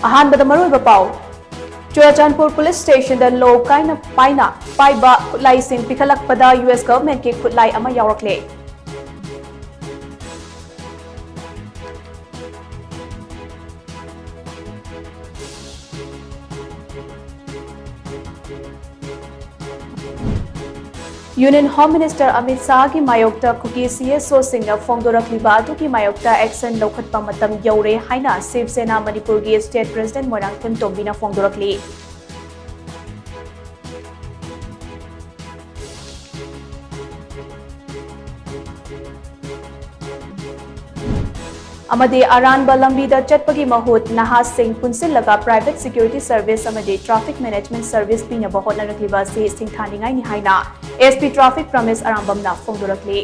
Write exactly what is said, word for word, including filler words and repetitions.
ꯑꯍꯥꯟꯕꯗ ꯃꯔꯨꯑꯣꯏꯕ ꯄꯥꯎ꯫ ꯆꯨꯔꯥꯆꯥꯟꯄꯨꯔ ꯄꯨꯂꯤꯁ ꯁ꯭ꯇꯦꯁꯟꯗ ꯂꯣ ꯀꯥꯏꯅ ꯄꯥꯏꯅ ꯄꯥꯏꯕ ꯈꯨꯠꯂꯥꯏꯁꯤꯡ ꯄꯤꯈꯠꯂꯛꯄꯗ ꯌꯨ ꯑꯦꯁ ꯒꯚꯔꯟꯃꯦꯟꯠꯀꯤ ꯈꯨꯠꯂꯥꯏ ꯑꯃ ꯌꯥꯎꯔꯛꯂꯦ꯫ Union Home Minister Amit Shahꯒꯤ ꯃꯥꯌꯣꯛꯇ ꯀꯨꯀꯤ ꯁꯤ ꯑꯦꯁ ꯑꯣꯁꯤꯡꯅ ꯐꯣꯡꯗꯣꯔꯛꯂꯤꯕ ꯑꯗꯨꯒꯤ ꯃꯥꯌꯣꯛꯇ action ꯂꯧꯈꯠꯄ ꯃꯇꯝ ꯌꯧꯔꯦ ꯍꯥꯏꯅ ꯁꯤꯕ ꯁꯦꯅꯥ ꯃꯅꯤꯄꯨꯔꯒꯤ state president ꯃꯣꯏꯔꯥꯡꯊꯦꯝ ꯇꯣꯝꯕꯤꯅ ꯐꯣꯡꯗꯣꯔꯛꯂꯤ꯫ ꯑꯃꯗꯤ ꯑꯔꯥꯟꯕ ꯂꯝꯕꯤꯗ ꯆꯠꯄꯒꯤ ꯃꯍꯨꯠ ꯅꯍꯥꯁꯤꯡ ꯄꯨꯟꯁꯤꯜꯂꯒ private security service ꯑꯃꯗꯤ traffic management service ꯄꯤꯅꯕ ꯍꯣꯠꯅꯔꯛꯂꯤꯕ ꯑꯁꯤ ꯁꯤꯡꯊꯥꯅꯤꯡꯉꯥꯏꯅꯤ ꯍꯥꯏꯅ S P traffic ꯄ꯭ꯔꯃꯦꯁ ꯑꯔꯥꯝꯕꯝꯅ ꯐꯣꯡꯗꯣꯔꯛꯂꯤ꯫